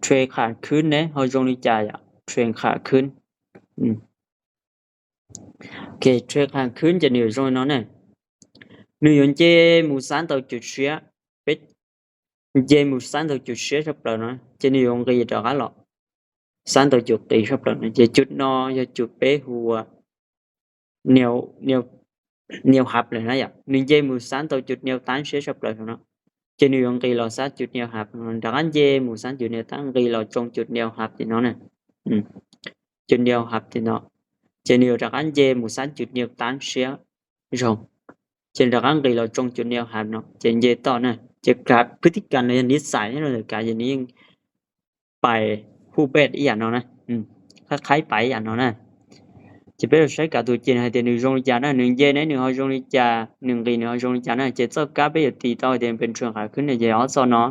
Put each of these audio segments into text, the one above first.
trend ຂາຂຶ້ນເດ້ ເຮົາຈົ່ງລິຈາ trend ຂາຂຶ້ນ. ອືມ ໂອເຄ trend ຂາຂຶ້ນ ຈະໜີ ເຮົາຈົ່ງນອນນະ ໜຶ່ງເຢມໍສານໂຕຈຸດເຊຍ ເປັດ ເຢມໍສານໂຕຈຸດເຊຍ ສະເປີເນາະ ຈະໜີ ເຢຕະການເລາະ ສານໂຕຈຸດຕີ ສະເປີເນາະ ເຢຈຸດນໍ ເຢຈຸດເປຫົວ ແນວ ແນວ ແນວຮັບເລີຍນະ ໜຶ່ງເຢມູສານໂຕຈຸດແນວຕ້ານເຊຍ ສະເປີເນາະ ຈະໜີ ເຢເລາະສານຈຸດແນວຮັບ ດາກອັນເຢມູສານຈຸດແນວຕ້ານ ເຢເລາະຈົງຈຸດແນວຮັບຕິເນາະ ອືມ ຈຸດແນວຮັບຕິເນາະ ຈະໜີ ດາກອັນເຢມູສານຈຸດແນວຕ້ານເຊຍ ຈະ ຈະດາກອັນເຢເລາະຈົງຈຸດແນວຮັບເນາະ ຈະເຢຕໍ່ນະ ຈະກາຍພຶດຕິກຳ ນິໄສເນາະ ກາຍຢ່າງນີ້ ໄປຮູບແບບອີ່ຫຍັງເນາະນະ ອືມ ຄ້າຍໆ ໄປອີ່ຫຍັງເນາະນະ ຈະເປັນໃຊ້ການໂຕຈີນໃຫ້ແຕ່ໜຶ່ງຈົງລິຈານະ ໜຶ່ງເຢໃນໜຶ່ງເຮົາຈົງລິຈາ ໜຶ່ງກີໜຶ່ງເຮົາຈົງລິຈານະ ເຈເຈົ້າກາໄປຕີຕໍ່ແຕ່ເປັນເທຣນຂາຂຶ້ນນະ ເຈອອກຊອນເນາະ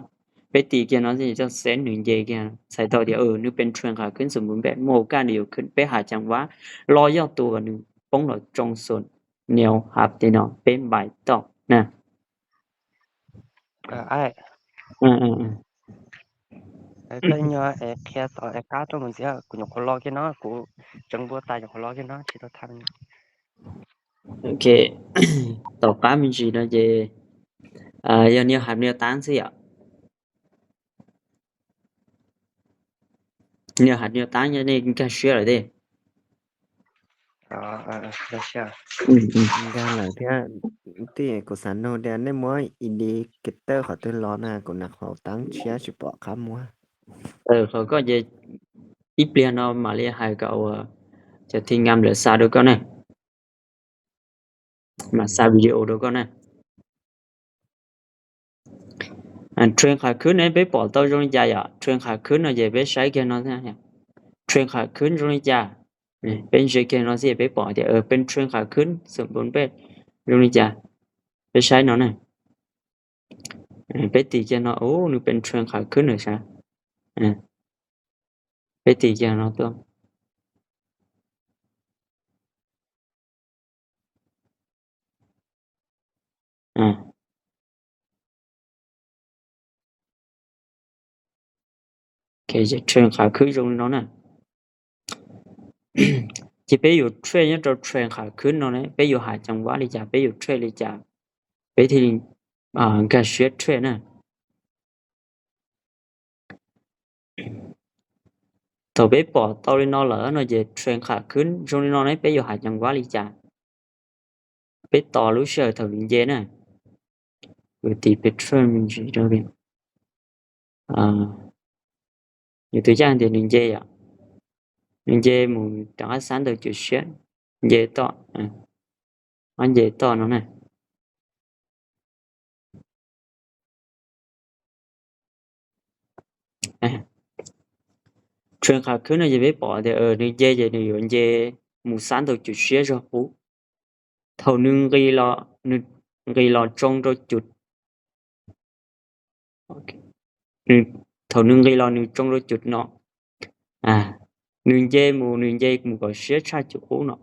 ໄປຕີກຽນເນາະ ເຈເຈົ້າເຊັນໜຶ່ງເຢກຽນໃສ່ຕໍ່ດຽວ ເອີ ໜຶ່ງເປັນເທຣນຂາຂຶ້ນສົມບູນແບບ ໂມການດຽວຂຶ້ນ ໄປຫາຈັງຫວະ ລໍຍໍໂຕໜຶ່ງ ປົງລະຈົງໂຊນ ແນວຮັບຕິເນາະ ເປັນບາຍຕໍ່ນະ ເອີ ອ້າຍ ອືມໆໆ ເອີ ກໍຍໍແອແຄຕໍ່ແອກ້າຕົງມັນເສຍ ກູຍົກຄົນລໍກິນເນາະ ກູຈັ່ງບໍ່ຕາຍ ຍົກຄົນລໍກິນເນາະ ຊິຕ້ອງທຳ ໂອເຄ ຕໍ່ກ້າມີຈີເນາະ ເຈ ອາ ຢ່າແນວຮັບແນວຕ້ານຊິອະ ແນວຮັບແນວຕ້ານ ຢ່ານີ້ກາເຊຍເດ້ ອໍ ເອີໆ ກາເຊຍ ອືມໆ ກາຫຼັງເທື່ອ ທີ່ກູສານໂນແດນໄດ້ມົວ ອິນດິເຄເຕີ ເຂົາຕື່ນລອນນະ ກູນັກເຂົາຕັ້ງເຊຍຊິປອກຄຳມົວ ເອີ ເຂົາກໍຈະ ອີ່ປ່ຽນເນາະ ມາເລໄຮກໍເອົາ ຈະທີ່ງາມເຫຼືອຊາດູກ່ອນນະ ມາຊາວິດີໂອດູກ່ອນນະ ອັນເທຣນຂາຂຶ້ນນີ້ໄປປອກຕໍ່ຈົງລິຈາ ເທຣນຂາຂຶ້ນເນາະ ເຈໄປໃຊ້ແກນເນາະ ເທຣນຂາຂຶ້ນຈົງລິຈາ ເປັນເຊແກນເນາະ ຊິໄປປອກ ເອີ ເປັນເທຣນຂາຂຶ້ນສົມບູນແບບ ຈົງລິຈາ ໄປໃຊ້ເນາະ ເອີ ໄປຕີແກນເນາະ ໂອ້ ນີ້ເປັນເທຣນຂາຂຶ້ນເລີຍຊະ ເອີ ໄປຕີແກນເນາະຕົວ ອາ ໂອເຄ ຈະເທຣນຂາຂຶ້ນລົງເນາະນະ ຈະໄປຢູ່ເທຣນ ເທຣນຂາຂຶ້ນເນາະ ໄປຢູ່ຫາຈັງຫວະເລີຍຈ້າ ໄປຢູ່ເທຣນເລີຍຈ້າ ໄປທີ່ ອ່າ ກາເຊຍເທຣນນະ ຕໍ່ໄປປອກຕໍ່ເລີຍເນາະ ເລີຍເນາະ ຈະເທຣນຂາຂຶ້ນ ຊ່ວງນີ້ເນາະ ໄປຢູ່ຫາຈັງຫວະເລີຍຈ້າ ໄປຕໍ່ລູເຊຍເທົ່າໜຶ່ງເຢນະ ເອີ ຕີໄປເທຣນມັນຊິໄດ້ ອ່າ ຍົກຕົວຢ່າງເດ ໜຶ່ງເຢອະ ໜຶ່ງເຢໝູນ ຕາງອັດສານໂຕຈຸດເຊຍ ເຢຕໍ່ ອາ ມັນເຢຕໍ່ເນາະນະ ອາ ເທຣນຂາຂຶ້ນເນາະ ຈະໄປປອກເດ ເອີ ໜຶ່ງເຢ ເຢ ໜຶ່ງເຢ ໝູນສາມໂຕຈຸດເຊຍ ເທົ່າໜຶ່ງກີໂລ ໜຶ່ງກີໂລຈົງໂຕຈຸດ ໂອເຄ ເທົ່າໜຶ່ງກີໂລ ໜຶ່ງຈົງໂຕຈຸດເນາະ ອາ ໜຶ່ງເຢໝູນ ໜຶ່ງເຢໝູນກໍເຊຍຊາຈຸກູເນາະ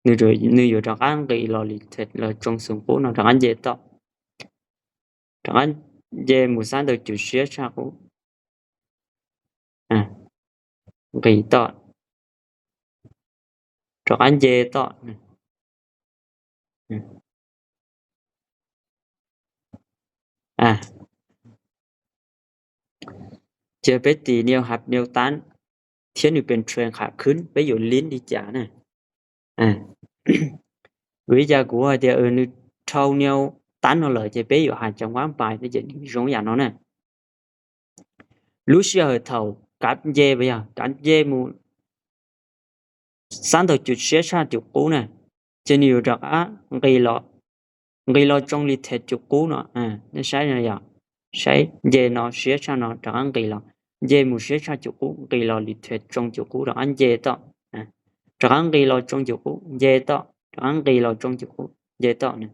ໜຶ່ງໂຕ ໜຶ່ງຢູ່ຕາງອັນກີໂລລິເທັດ ແລ້ວຈົງສູງກູເນາະ ຕາງອັນເຢຕໍ່ ຕາງອັນເຢໝູນສາມໂຕຈຸດເຊຍຊາກູ ອາ ກີຕໍ່ ຕາງອັນເຢຕໍ່ ອາ ຈະໄປຕີແນວຮັບແນວຕ້ານ ທຽນຢູ່ເປັນເທຣນຂາຂຶ້ນ ໄປຢູ່ລິ້ນດີຈານະ ອາ ວິຈາກູວ່າເດ ເອີ ໜຶ່ງເທົ່າແນວຕ້ານເນາະ ເລີຍ ຈະໄປຢູ່ຫາຈັງຫວະປາຍ ຈະຢູ່ຊ່ວງຢ່າງເນາະນະ ລູເຊຍເທົ່າກັບເຢ ໄປຫາກັບເຢໝູນ ສາມໂຕຈຸດເຊຍຊາຈຸກູນະ ຈະໜີຢູ່ຕາງອັນກີໂລ ກີໂລຈົງລິເທັດຈຸກູເນາະ ອາ ໃຊ້ນະ ໃຊ້ເຢເນາະ ເຊຍຊາເນາະ ຕາງອັນກີໂລ ເຢໝູນເຊຍຊາຈຸກູ ກີໂລລິເທັດຈົງຈຸກູ ຕາງອັນເຢຕໍ່ ອາ ຕາງອັນກີໂລຈົງຈຸກູ ເຢຕໍ່ ຕາງອັນກີໂລຈົງຈຸກູ ເຢຕໍ່ນະ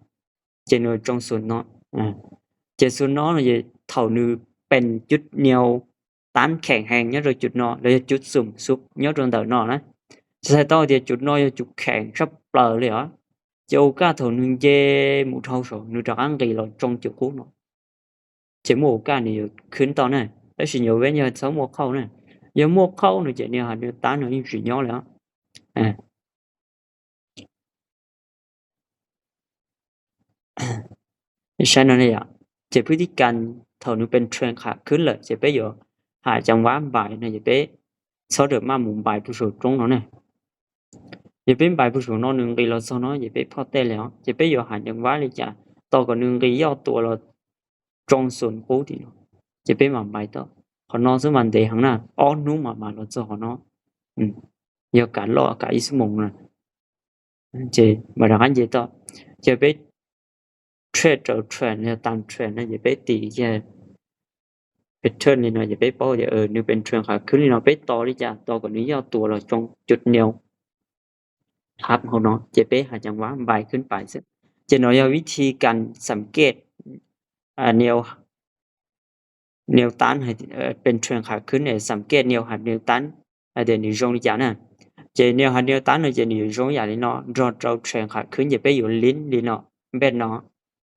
ເຈໂນຈົງສູນເນາະ ອາ ເຈສູນເນາະ ເຢເທົ່າໜຶ່ງເປັນຈຸດແນວ ຕ້ານແຂງແຮງຍອດໂຕຈຸດເນາະ ແລ້ວຈຸດສູງສຸດຍອດໂຕເດີເນາະນະ ຈະໃສ່ຕໍ່ເດ ຈຸດເນາະ ຈຸດແຂງຊັບເປີເລີຍ ເຈໂອກາດເທົ່າໜຶ່ງເຢໝູນເທົ່າສອງ ໜຶ່ງຕາງອັນກີໂລຈົງຈຸກູເນາະ ເຈມີໂອກາດນີ້ຂຶ້ນຕໍ່ນະ但是有人要从幕后呢，有幕后呢，就你好，你单呢，你只有了，哎。 ใช่นั่นแหละ จะพฤติการเท่านึงเป็นเทรนขาขึ้นเลย จะไปอยู่หาจังหวะบ่ายนะ จะไปซอเดิมมามุมบ่ายผู้สูงตรงเนาะเนี่ย จะเป็นบ่ายผู้สูงเนาะ หนึ่งรีเราซอเนาะ จะไปพอแต่แล้ว จะไปอยู่หาจังหวะเลยจ้ะ ต่อกับหนึ่งรีย่อตัวเราตรงส่วนคู่ทีเนาะ จะไปมาบ่ายต่อ ขอนอนซึ่งมันเดหังหน้า อ้อนหนูมา มาเราซอเนาะ อืม เดี๋ยวการรอการอีกชั่วโมงนะ เจ บ่ดังนั้นเจต่อ เจไปเทรดเอาเทรนเนี่ย ตามเทรนนะ เจไปตีเจ เป็นเทรนนี่เนาะ เจไปเป้าเจ เออ นี่เป็นเทรนขาขึ้นนี่เนาะ ไปต่อเลยจ้ะ ต่อกับนี่ย่อตัวเราจงจุดแนวรับเขาเนาะ เจไปหาจังหวะบ่ายขึ้นไปซึ่ง เจเนาะ วิธีการสังเกต อ่า แนว แนวต้านให้ เอ่อ เป็นเทรนขาขึ้นเนี่ย สังเกตแนวหันแนวต้าน เดี๋ยวนี้ช่วงนี้จ้ะนะ เจแนวหันแนวต้านเนี่ย เจนี่อยู่ช่วงอย่างนี้เนาะ รอเราเทรนขาขึ้น อย่าไปอยู่ลิ้นลิ้นเนาะ เบ็ดเนาะ